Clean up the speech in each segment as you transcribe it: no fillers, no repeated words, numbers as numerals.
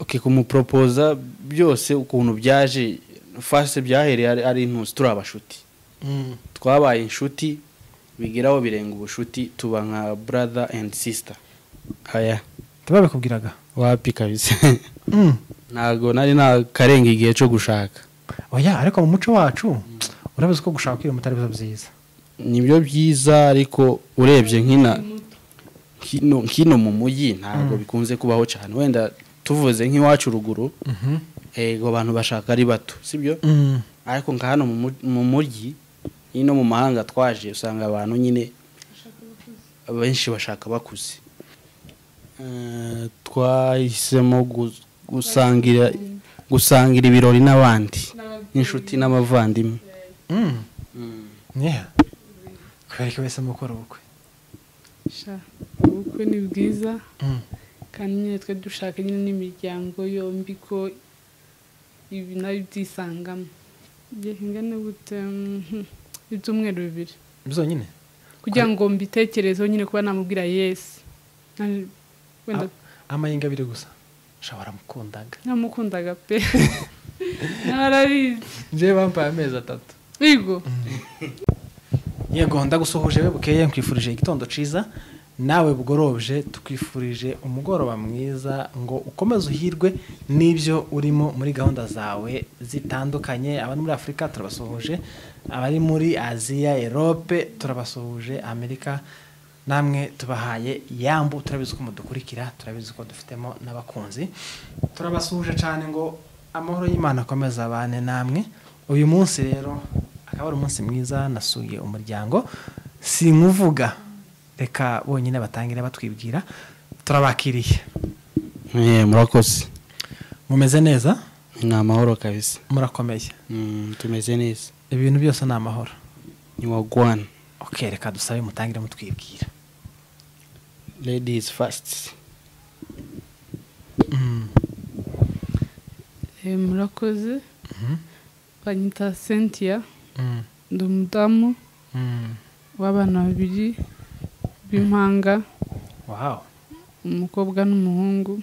Okay, kumupropoza byose ukuntu byaje fase byahereye ari intuzi turi abashuti. Twabaye inshuti bigeraho birenga ubushuti tuba nka brother and sister. Aya tubabikubwiraga wapi kabisa. Ntago nari nakarenga igihe cyo gushaka. Oya, ariko mu muco wacu urabizi ko gushaka ukiri muto ari byo byiza. Nibyo byiza, ariko urebye nkina nkino mu mujyi ntago bikunze kubaho cyane. Wenda tuvuze nk'iwacu ruguru, ego abantu bashaka ari bato, sibyo? Ariko nka hano mu mujyi ino mu mahanga twaje usanga abantu nyine benshi bashaka bakuze. Twahisemo gusangira ibirori n'abandi, n'inshuti n'abavandimwe. Yeah. Kubera ko wese mukora ubukwe. Sha, ubukwe ni bwiza. Kandi nyine twe dushaka nyine n'imiryango yombi ko ibi nayo byisangamo. Igihe kingana gute? Ibyumweru 2. Bizonyine? Kugira ngo mbitekerezeho nyine kuba namubwira yes. Wenda amayinga abiri gusa. Sha, waramukundaga. Namukundaga pe. Narabizi. Nje bampaye amezi 3. Yego. Yego, ndagusuhuje we bukeye, nkwifurije igitondo ciza, nawe bugorobje tukwifurije umugoroba mwiza, ngo ukomeze uhirwe n'ibyo urimo muri gahunda zawe zitandukanye. Abari muri Afurika turabasuhuje, abari muri Aziya, Europe turabasuhuje, Amerika namwe tubahaye yambu. Turabizi ko mudukurikira, turabizi ko dufitemo n'abakunzi. Turabasuhuje cyane ngo amahoro y'Imana akomeze abane namwe. Uyu munsi rero akaba ari umunsi mwiza, nasuye umuryango sinkuvuga, reka bonyine batangire batwibwira. Turabakiriye. Murakoze. Mumeze neza? Ni amahoro kabisa. Murakomeye? Tumeze neza. Ibintu byose ni amahoro. Ni wagwana. Okay, reka dusabe mutangire mutwibwira. Ladies first. Murakoze. Banyita Cynthia. Ndi umudamu w'abana babiri b'impanga. Wow. Umukobwa n'umuhungu.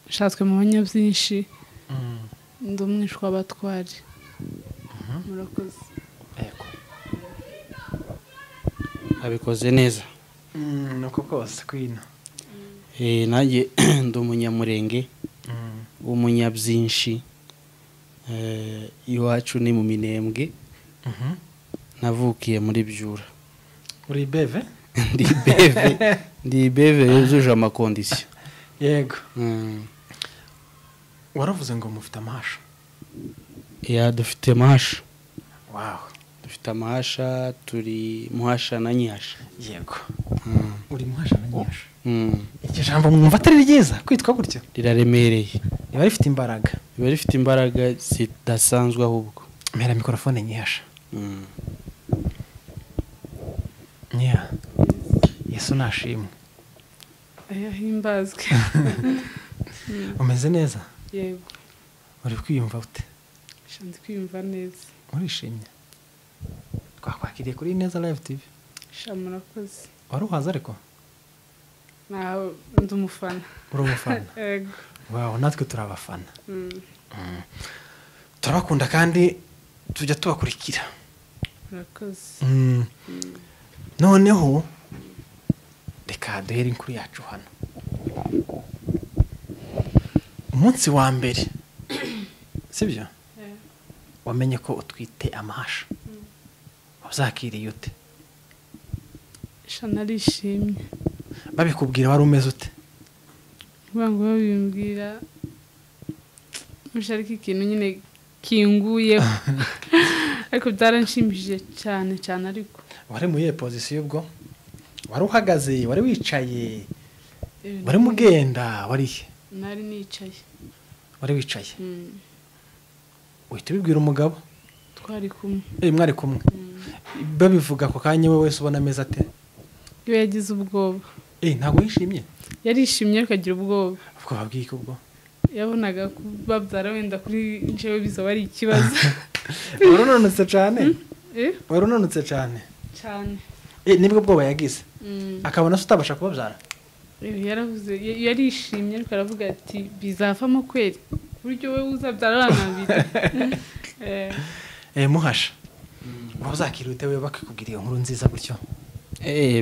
Nshatswe mu banyabyinshi. Ndi umwishwa w'abatwari. Murakoze. Yego. Abikoze neza. Nuko kose kwino. Nanjye ndi umunyamurenge w'umunyabyinshi. Iwacu ni mu Minembwe. Navukiye muri Byura. Uri beve? Ndi beve. Ndi beve yuzuje amakondisiyo. Yego. Waravuze ngo mufite amahasha. Ya, dufite amahasha. Wow. Dufite amahasha, turi muhasha na nyihasha. Yego. Uri muhasha na nyihasha. Iki jambo mwumva atari ryiza kwitwa gutyo? Riraremereye. Riba rifite imbaraga. Riba rifite imbaraga zidasanzwe ahubwo. Mera mikrofone nyihasha. Yeah. Yesu nashimwe. Ayahimbazwe. Umeze neza? Yego. Uri kwiyumva ute? Ndi kwiyumva neza. Urishimye? Twakwakiriye kuri Ineza Live TV. Sha, murakoze. Wari uhaza ariko? Naho ndi umufana. Uri umufana? Yego. Wow, natwe turabafana. Turabakunda kandi tujya tubakurikira. Murakoze. Noneho reka duhere inkuru yacu hano. Umunsi wa mbere, sibyo? Wamenye ko utwite amahasha. Wazakiriye ute? Sha, narishimye. Babikubwira wari umeze ute? Ngo babimbwira ariko ikintu nyine kinguyeho. Ariko byaranshimishije cyane cyane. Ariko wari mu iyihe pozisiyo ubwo? Wari uhagaze, wari wicaye, wari mugenda, wari he? Nari nicaye. Wari wicaye? Uhita ubibwira umugabo? Twari kumwe. Mwari kumwe. Babivuga ako kanya we wese ubona ameze ate? Iyo yagize ubwoba. Ntabwo yishimye? Yarishimye ariko agira ubwoba. Ubwoba bw'iki ubwo? Yabonaga kubabyara wenda kuri njyewe bizaba ari ikibazo. Wari unanutse cyane? Wari unanutse cyane? Cyane. Nibwo bwoba yagize? Akabona se utabasha kubabyara? Yaravuze, yarishimye, ariko aravuga ati bizavamo kweri buryo we uzabyara abana babiri. Muhasha, wazakira ute we bakikubwira iyo nkuru nziza gutyo?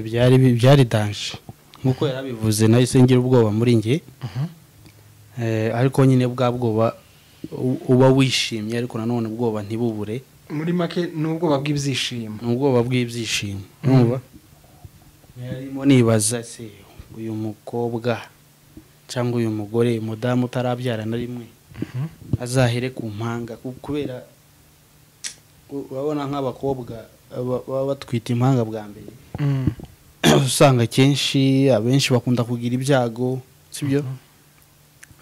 Byari danger nkuko yarabivuze, nahise ngira ubwoba muri nge. Ariko nyine bwa bwoba uba wishimye, ariko nanone ubwoba ntibubure. Muri make n'ubwoba bw'ibyishimo. Ubwoba bw'ibyishimo. Urumva? Yarimo nibaza se uyu mukobwa cyangwa uyu mugore mudamu utarabyara na rimwe azahere ku mpanga, kubera urabona nk'abakobwa baba batwita impanga bwa mbere. Usanga kenshi abenshi bakunda kugira ibyago, sibyo?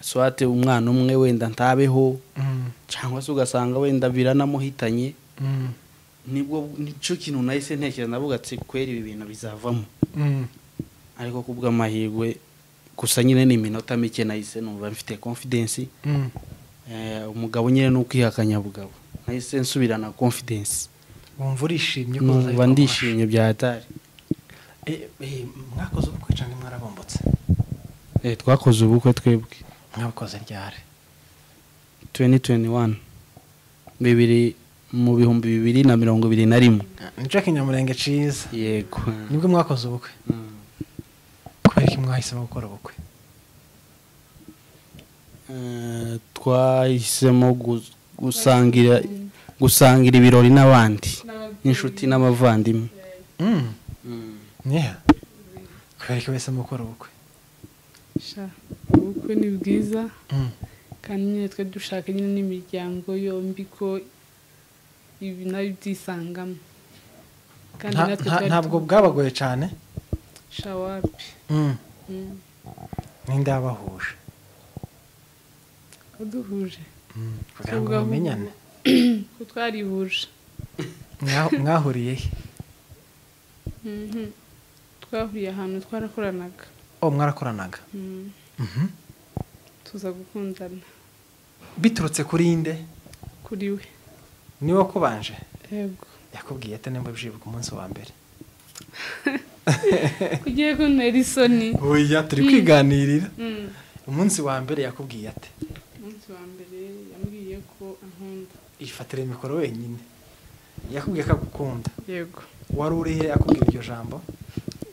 Swate umwana umwe wenda ntabeho, cyangwa se ugasanga wenda biranamuhitanye. Nibwo nico kintu nahise ntekereza, navuga ati kweri ibi bintu bizavamo. Ariko kubw'amahirwe gusa nyine ni iminota mike nahise numva mfite confidence. Umugabo nyine n'ukwihakanya bugabo, nahise nsubirana confidence. Wumva urishimye ko numva ndishimye bya hatari. Mwakoze ubukwe cyangwa mwarabombotse? Twakoze ubukwe twebwe. Mwakoze ryari? 2021. 2021. Nico kinyamurenge ciza. Yego. Nibwo mwakoze ubukwe. Kubera iki mwahisemo gukora ubukwe? Twahisemo gusangira ibirori n'abandi, n'inshuti n'abavandimwe. Yeah. Kubera iki wahisemo gukora ubukwe? Sha, ubukwe ni bwiza. Kandi nyine twe dushaka nyine n'imiryango yombi ko ibi nayo byisangamo. Kandi natwe ntabwo bwabagoye cyane. Sha wapi. Ninde abahuje? Aduhuje. Kugira ngo mumenyane. Ko twarihuje. Mwahuriye he? Twahuriye ahantu twarakoranaga. Mwarakoranaga. Tuza gukundana. Biturutse kuri inde? Kuri we. Niwe wakubanje? Yego. Yakubwiye ate nimba byibuka umunsi wa mbere? Kugiye kuntera isoni. Oya, turi kwiganirira. Umunsi wa mbere yakubwiye ate? Umunsi wa mbere yambwiye ko ankunda. Ifatire mikoro wenyine. Yakubwiye ko agukunda? Yego. Wari uri he akubwira iryo jambo?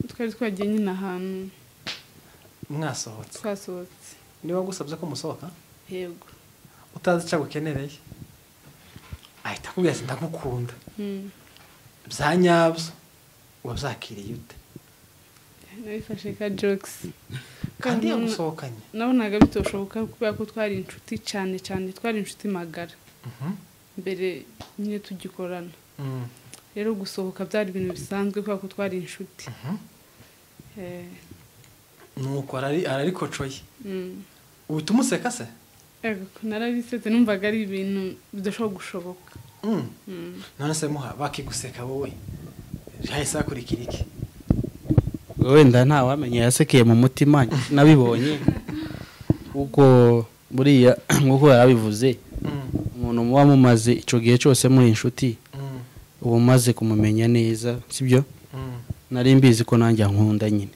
Twari twagiye nyine ahantu. Mwasohotse? Twasohotse. Niba wagusabye ko musohoka? Yego. Utazi icyo agukenereye? Ahita akubwira ati ndagukunda. Bya nyabyo wabyakiriye ute? Nabifashe ka jokes. Kandi yagusohokanye? Nabonaga bitoshoboka kubera ko twari inshuti cyane cyane, twari inshuti magara. Mbere nyine tugikorana. Rero gusohoka byari ibintu bisanzwe kubera ko twari inshuti. Nuko ararikocoye. Uhita umuseka se? Ego, narabisetse, numvaga ari ibintu bidashobora gushoboka. None se Muha, bakiguseka wowe hahise hakurikira iki? Wenda nta wamenye yasekeye mu mutima, nabibonye. Kuko buriya nkuko yarabivuze, umuntu muba mumaze ico gihe cyose muri inshuti, uba umaze kumumenya neza, sibyo? Nari mbizi ko nanjye ankunda nyine.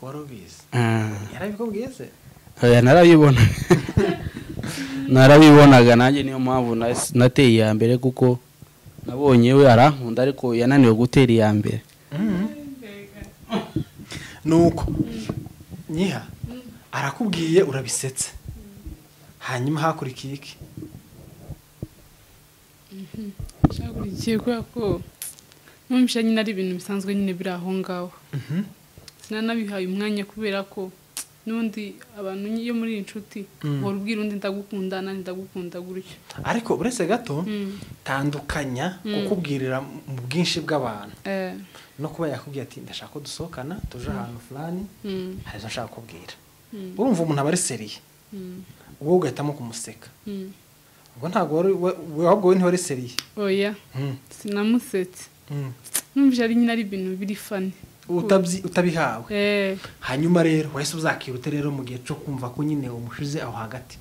Wari ubizi? Yarabikubwiye se? Oya, narabibona. Narabibonaga nanjye, niyo mpamvu nateye iya mbere, kuko nabonye we arankunda ariko yananiwe gutera iya mbere. Nuko Nyiha arakubwiye urabisetse. Hanyuma hakurikiye iki? Cyakurikiye kubera ko numvisha nyine ari ibintu bisanzwe nyine biri aho ngaho. Sinanabihaye umwanya kubera ko nundi abantu iyo muri inshuti uhora ubwira undi ndagukunda nani ndagukunda gutyo. Ariko uretse gato tandukanya kukubwirira mu bwinshi bw'abantu no kuba yakubwiye ati ndashaka ko dusohokana tuje ahantu fulani, hari izo nshaka kubwira. Urumva umuntu aba ari seriye, wowe ugahitamo kumuseka. Ubwo ntabwo ahubwo we ntiwari seriye. Oya, sinamusetse. Numvise ari nyine ari ibintu biri funny. Utabihawe. Hanyuma rero wahise uzakira ute rero mu gihe cyo kumva ko nyine umushize aho hagati?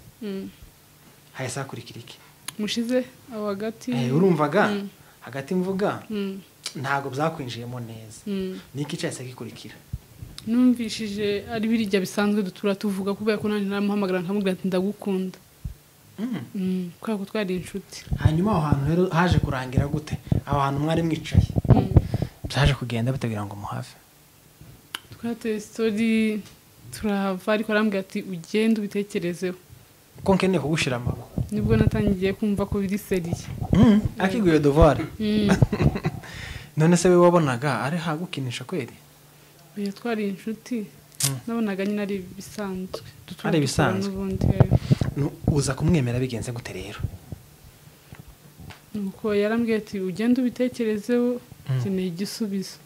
Hahise hakurikira iki? Mushize aho hagati? Urumvaga hagati mvuga ntabwo byakwinjiyemo neza. Niki cyahise gikurikira? Numvishije ari birya bisanzwe dutura tuvuga, kubera ko nanjye naramuhamagara nkamubwira ati ndagukunda. Kubera ko twari inshuti. Hanyuma aho hantu rero haje kurangira gute? Aho hantu mwari mwicaye byaje kugenda bitegira ngo muhave? Twateye story turahava, ariko arambwira ati ugende ubitekerezeho ko nkeneye kugushira amaboko. Nibwo natangiye kumva ko biri seriye. Akiguye devoir. None se we wabonaga ari hagukinisha kweri? Oya, twari inshuti. Nabonaga nyine ari bisanzwe. Ari bisanzwe. Uza kumwemera bigenze gute rero? Nuko yarambwiye ati ugende ubitekerezeho, nkeneye igisubizo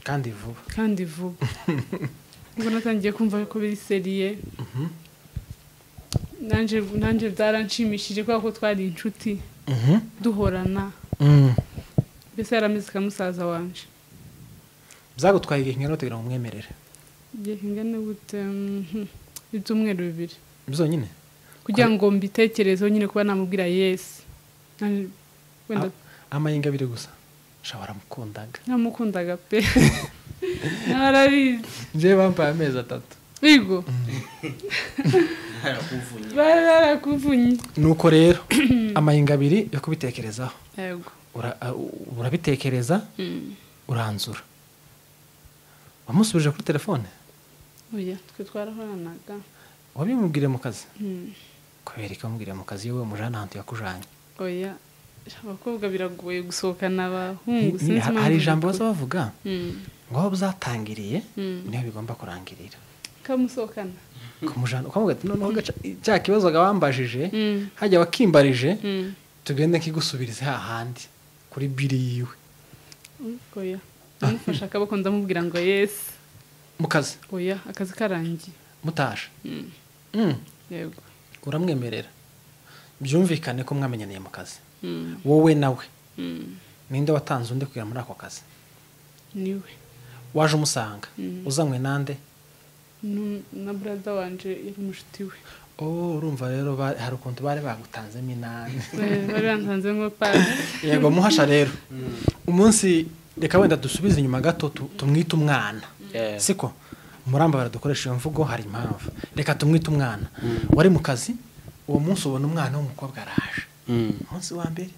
kandi vuba. Kandi vuba. Ubwo natangiye kumva ko biri seriye. Nanje byaranshimishije kubera ko twari inshuti. Duhorana. Mbese yarameze nka musaza wanje. Byagutwaye igihe kingana kugira ngo umwemerere? Igihe kingana gute? Ibyumweru 2. Byonyine? Kugira ngo mbitekerezeho nyine, kuba namubwira yes. Wenda amayinga abiri gusa. Shobora mukundaga. Namukundaga pe. Narabizi. Nje bampaye amezi 3. Yego. Barakuvunye. Nuko rero amayinga abiri yo kubitekerezaho. Yego. Urabitekereza? Uranzura. Wamusubije kuri telefone? Oya, twe twarahoranaga. Wabimubwire mu kazi? Kubera ko wamubwire mu kazi yewe mujana ahantu yakujanye. Oya, abakobwa biragoye gusohokana abahungu, sinzi impamvu. Hari ijambo baza bavuga ngo aho byatangiriye niho bigomba kurangirira. Kamusohokana. Kumujana ukamubwira ati noneho gaca cya kibazo gawambajije hajya wakimbarije tugende nkigusubirize hahandi kuri biri yiwe. Oya, namufasha akaboko ndamubwira ngo yes. Mu kazi? Oya, akazi karangiye. Mutaje? Yego. Uramwemerera? Byumvikane ko mwamenyaniye mu kazi. Wowe nawe. Ninde watanze undi kugira muri ako kazi? Niwe. Waje umusanga? Uzanywe nande? Na brother wanje yari mushuti we. Oh, urumva rero hari ukuntu bari bagutanzemo inani. Bari bantanze ngo pasi. Yego, muhasha rero. Umunsi reka wenda dusubize inyuma gato tumwite umwana. Siko muramba baradukoresha iyo mvugo, hari impamvu. Reka tumwite umwana. Wari mu kazi uwo munsi ubona umwana w'umukobwa araje. Umunsi wa mbere.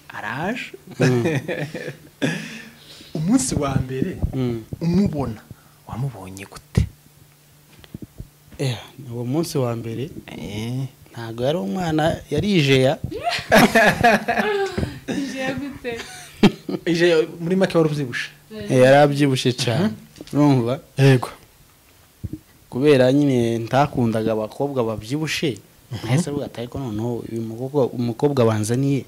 Araje. Umunsi wa mbere umubona wamubonye gute? Uwo munsi wa mbere ntago yari umwana, yarijeya. Ijeya gute? Ijeya muri make wari ubyibushe. Yarabyibushe cyane. Urumva? Yego. Kubera nyine ntakundaga abakobwa babyibushe, nahise avuga ati ariko noneho uyu umukobwa banzaniye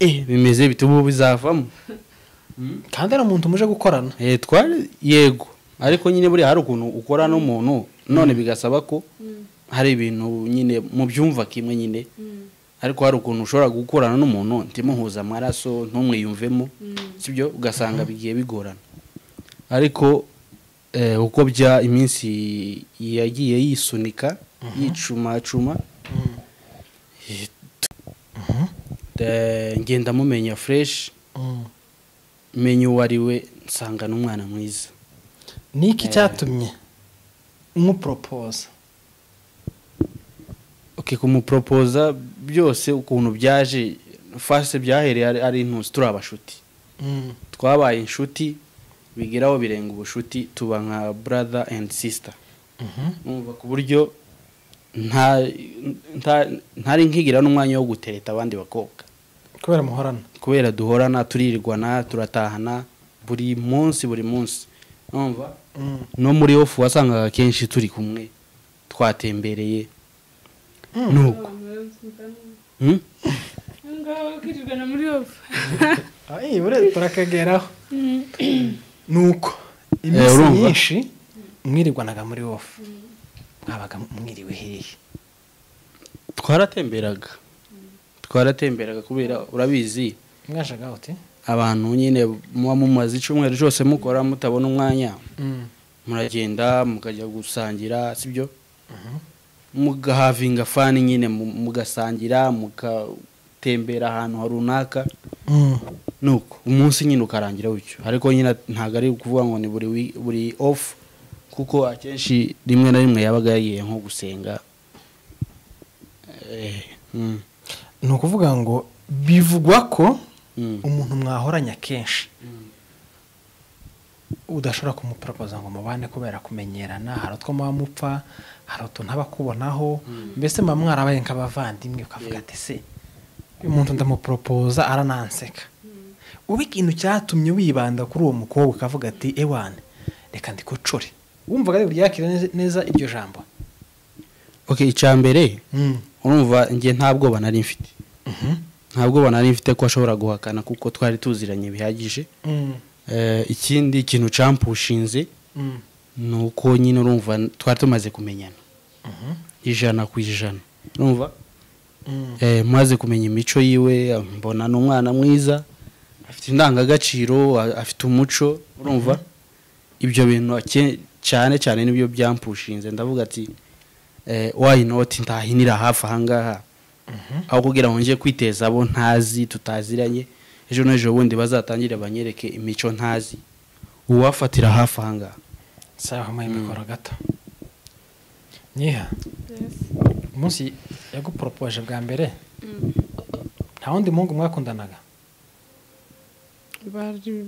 bimeze bite ubu bizavamo? Kandi ari umuntu muje gukorana. Twari yego. Ariko nyine buri hari ukuntu ukora n'umuntu none bigasaba ko hari ibintu nyine mu byumva kimwe nyine. Ariko hari ukuntu ushobora gukorana n'umuntu ntimuhuza amaraso ntumwiyumvemo, sibyo, ugasanga bigiye bigorana. Ariko uko bya iminsi yagiye yisunika yicuma cuma, ngenda mumenya fresh, menye uwo ari we, nsanga n'umwana mwiza. Niki cyatumye umupropose? Okay, kumupropoza byose ukuntu byaje fase byahereye ari intuzi turi abashuti. Twabaye inshuti bigeraho birenga ubushuti, tuba nka brother and sister. Umva ku buryo ntari nkigira n'umwanya wo gutereta abandi bakobwa. Kubera muhorana? Kubera duhorana, turirwana, turatahana buri munsi buri munsi. Umva no muri off wasangaga kenshi turi kumwe twatembereye. Nuko ngaho kirirwana muri off. Ure turakageraho. Nuko iminsi myinshi mwirirwanaga muri off. Mwabaga mwiriwe hehe? Twaratemberaga. Twaratemberaga kubera urabizi mwashaga uti abantu nyine muba mumaze icyumweru cyose mukora mutabona umwanya. Muragenda mukajya gusangira, sibyo? Mugahavinga fani nyine, mugasangira, mukatembera ahantu runaka. Nuko umunsi nyine ukarangira gutyo, ariko nyine ntabwo ari ukuvuga ngo ni buri off, kuko akenshi rimwe na rimwe yabaga yagiye nko gusenga. Ni ukuvuga ngo bivugwa ko umuntu mwahoranye kenshi udashobora kumuporopoza ngo mubane kubera kumenyerana, hari utwo muba mupfa, hari utuntu aba akubonaho, mbese muba mwarabaye nk'abavandimwe, ukavuga ati se uyu muntu ndamuporopoza arananseka. Uba ikintu cyatumye wibanda kuri uwo mukobwa ukavuga ati ewane reka ndikocore, wumvaga ari buryakire neza iryo jambo? Okay, icambere urumva ngiye nta bwoba nari mfite. Nta bwoba nari mfite ko ashobora guhakana kuko twari tuziranye bihagije. Ikindi kintu campushinze nuko nyine urumva twari tumaze kumenyana 100%. Urumva maze kumenya imico yiwe, mbona n'umwana mwiza, afite indangagaciro, afite umuco, urumva ibyo bintu cyane cyane nibyo byampushinze. Ndavuga ati why not ntahinira hafi ahangaha, aho kugira ngo nje kwiteza abo ntazi tutaziranye, ejo n'ejo bundi bazatangire banyereke imico ntazi, uwafatira hafi ahangaha. Sawa, mayi mikoro gato. Nyiha umunsi yaguporopoje bwa mbere nta wundi muhungu mwakundanaga?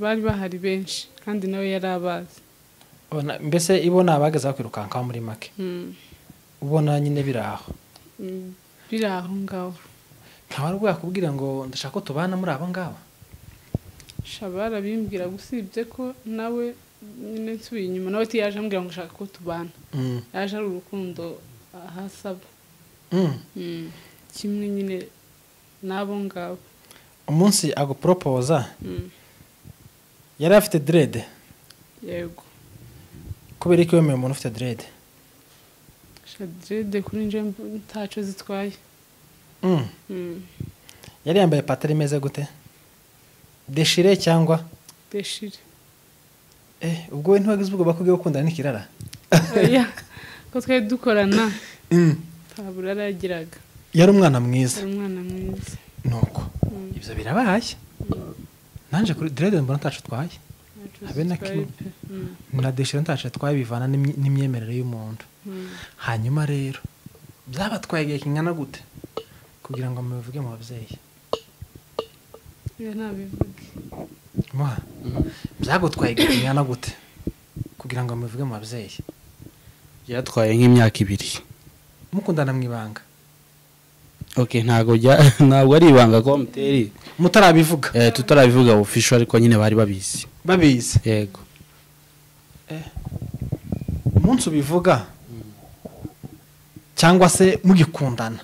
Bari bahari benshi kandi nawe yari abazi. Mbese ibona abageza kwirukanka muri make ubona nyine biraho biraho ngaho, nta wari bwakubwira ngo ndashaka ko tubana muri abo ngabo? Shabara bimbwira gusibye ko nawe nyine nsubiye inyuma nawe tiyaje ambwira ngo shaka ko tubana, yaje ari urukundo ahasaba kimwe nyine nabo ngabo. Umunsi aguporopoza yari afite dread? Yego. Kubera ko wemeye umuntu ufite dread? Dread kuri nje ntaco zitwaye. Yari yambaye patari imeze gute? Deshire cyangwa? Deshire. Ubwo we ntiwagize ubwoba ko ugiye gukundana n'ikirara? Oya, ko twari dukorana. Ntabura yaragiraga. Yari umwana mwiza. Yari umwana mwiza. Nuko ibyo birabaye. Nanje kuri dread mbona ntaco twaye. Habe na kimwe. Na deshire ntaco twaye, bivana n'imyemerere y'umuntu. Hanyuma rero byabatwaye igihe kingana gute kugira ngo mubivuge mu babyeyi? Nabivuge. Byagutwaye igihe kingana gute kugira ngo mubivuge mu babyeyi? Byatwaye nk'imyaka 2. Mukundana mu ibanga? Okay, ntago ntabwo ari ibanga ko muteri mutarabivuga. Tutarabivuga official, ariko nyine bari babizi. Babizi? Yego. Umunsi ubivuga cyangwa se mugikundana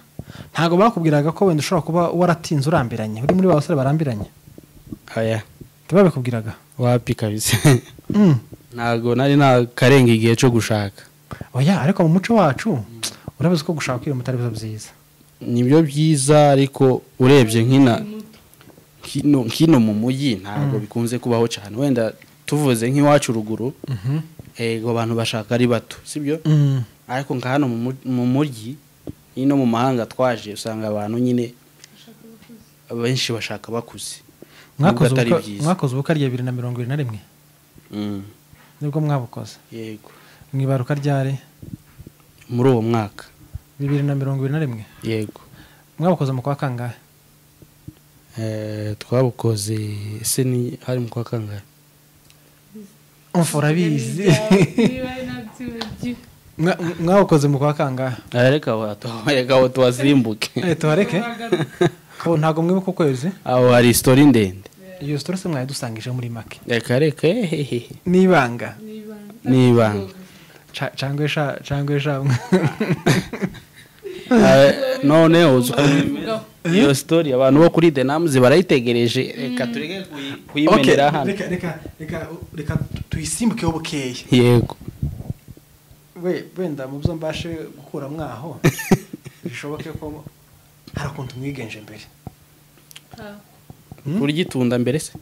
ntago bakubwiraga ko wenda ushobora kuba waratinze urambiranye, uri muri ba basore barambiranye? Aya tubabikubwiraga? Wapi kabisa. Ntago nari nakarenga igihe cyo gushaka. Oya, ariko mu muco wacu urabizi ko gushaka kwira mutari byo byiza. Nibyo byiza, ariko urebye nkino mu mujyi ntago bikunze kubaho cyane. Wenda tuvuze nk'iwacu ruguru ego abantu bashaka ari bato, sibyo? Ariko nka hano mu mujyi ino mu mahanga twaje usanga abantu nyine benshi bashaka bakuze. Mwakoze ubukwe rya 2021? Nibwo mwabukoze? Yego. Mwibaruka ryari? Muri uwo mwaka 2021? Yego. Mwabukoze mu kwa kangahe? Twabukoze ese ni hari mu kwa kangahe? Umfura bizi. Mwabukoze mu kwa kangahe? Reka tuwasimbuke. Tuwareke? Ko ntago mwibuka ukwezi? Aho hari story ndende. Iyo story se mwayidusangije muri make. Reka Nibanga. Nibanga. Cangwe sha. None iyo story abantu bo kuri The Names barayitegereje, reka tureke kuyimenera hano. Reka tuyisimbukeho bukeye. Yego. We wenda mu byo mbashe gukura mwaho bishoboke ko harakuntu mwigenje mbere. Kurigitunda mbere se?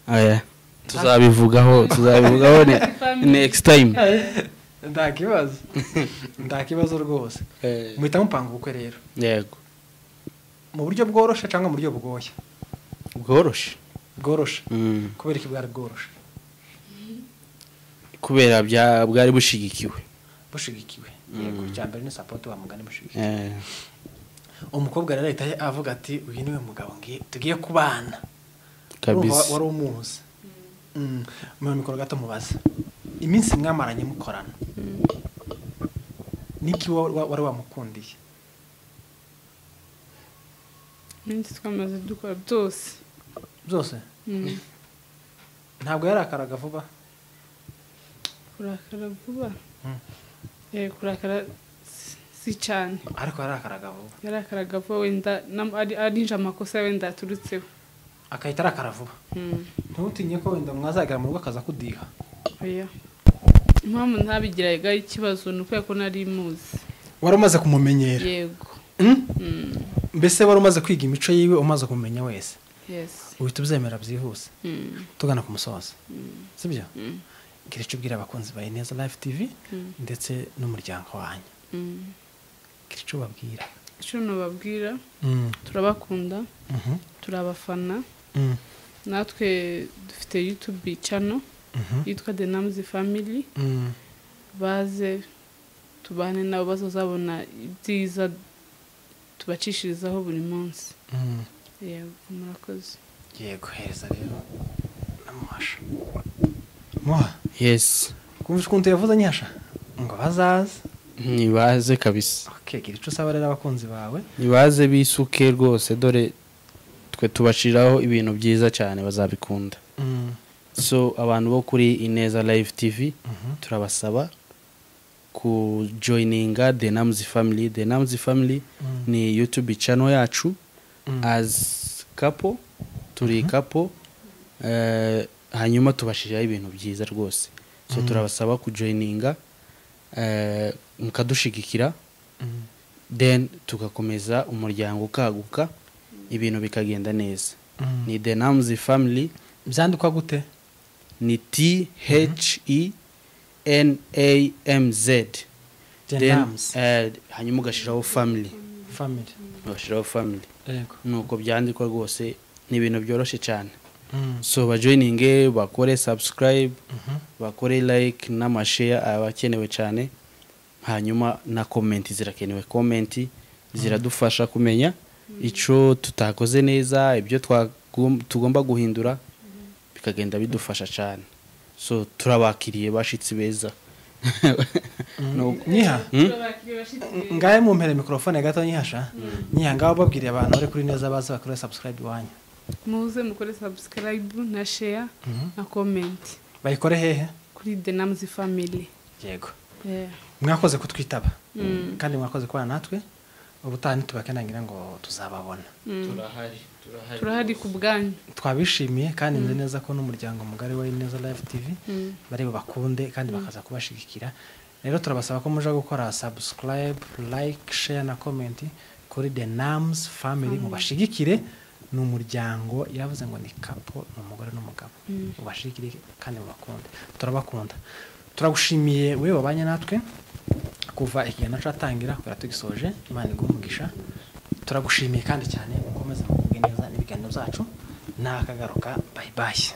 Aya tuzabivugaho next time. Ndakibazo rwose. Muhita mupanga ubukwe rero? Yego. Mu buryo bworoshe cyangwa mu buryo bugoye? Bworoshe. Bworoshe. Kubera iki bwari bworoshe? Kubera bwari bushigikiwe. Bushigikiwe. Yego, cyambere ni support wa mugani bushigikiwe. Umukobwa rero ahita avuga ati uyu niwe mugabo ngiye tugiye kubana. Kabisa. Wari umuzi. Mu mikoro gato mubaza. Iminsi mwamaranye mukorana. Niki wari wamukundiye? Iminsi twamaze dukora byose. Byose? Ntabwo yarakaraga vuba? Kurakara vuba? Kurakara si cyane. Ariko yarakaraga vuba. Yarakaraga vuba wenda arinje amakosa wenda aturutseho. Akahita arakara vuba. Ntutinye ko wenda mwazagera mu rugo akaza kudiha? Oya. Impamvu ntabigiraga ikibazo ni uko nari muzi. Wari umaze kumumenyera? Yego. Mbese wari umaze kwiga imico yiwe, umaze kumumenya wese? Yes. Uhita ubyemera byihuse. Tugana ku musozo. Sibyo? Gira icyo ubwira abakunzi ba Ineza Live TV ndetse n'umuryango wanyu. Gira icyo ubabwira. Icyo nubabwira, turabakunda, turabafana. Natwe dufite YouTube channel yitwa The Namz Family. Baze tubane nabo, bazazabona ibyiza tubacishirizaho buri munsi. Yego, murakoze. Yego, hereza rero namuhasha. Muha. Yes. Kumva ukuntu yavuze nyasha ngo bazaze. Nibaze kabisa. Okay, gira icyo usaba rero abakunzi bawe. Nibaze bisuke rwose, dore twe tubashiraho ibintu byiza cyane bazabikunda. So abantu bo kuri Ineza Live TV turabasaba ku joininga The Namz Family. The Namz Family ni YouTube channel yacu as couple, turi couple, hanyuma tubashiraho ibintu byiza rwose. So turabasaba ku joininga, mukadushigikira, then tugakomeza umuryango ukaguka, ibintu bikagenda neza. Ni The Namz Family. Byandikwa gute? Ni THENAMZ. Then hanyuma ugashiraho family. Family. Ugashiraho family. Yego. Nuko byandikwa rwose, ni ibintu byoroshye cyane. So bajoininge, bakore subscribe, bakore like n'amashare abakenewe cyane. Hanyuma na comment zirakenewe. Comment ziradufasha kumenya ico tutakoze neza, ibyo tugomba guhindura, bikagenda bidufasha cyane. So turabakiriye bashitsi beza. Nyiha ngaye mumpere mikrofone gato nyihasha. Nyiha ngaho babwiriye abantu bari kuri Neza baza bakore subscribe wanyu. Muze mukore subscribe na share na comment. Bayikore hehe? Kuri The Namz Family. Yego. Mwakoze kutwitaba. Kandi mwakoze kubana natwe. Ubutaha ntitubakenangira ngo tuzababona. Turahari ku bwanyu. Twabishimiye kandi nzi neza ko n'umuryango mugari wa Ineza Live TV bari bakunde kandi bakaza kubashigikira. Rero turabasaba ko muja gukora subscribe, like, share na comment kuri The Namz Family, mubashigikire. Ni umuryango, yavuze ngo ni couple, ni umugore n'umugabo. Mubashigikire kandi mubakunde. Turabakunda. Turagushimiye wewe wabanye natwe kuva ikiganiro cyatangira kugera tugisoje. Imana iguhe umugisha. Turagushimiye kandi cyane, mukomeze mugubwe neza n'ibiganiro byacu. Nakagaruka, bye bye.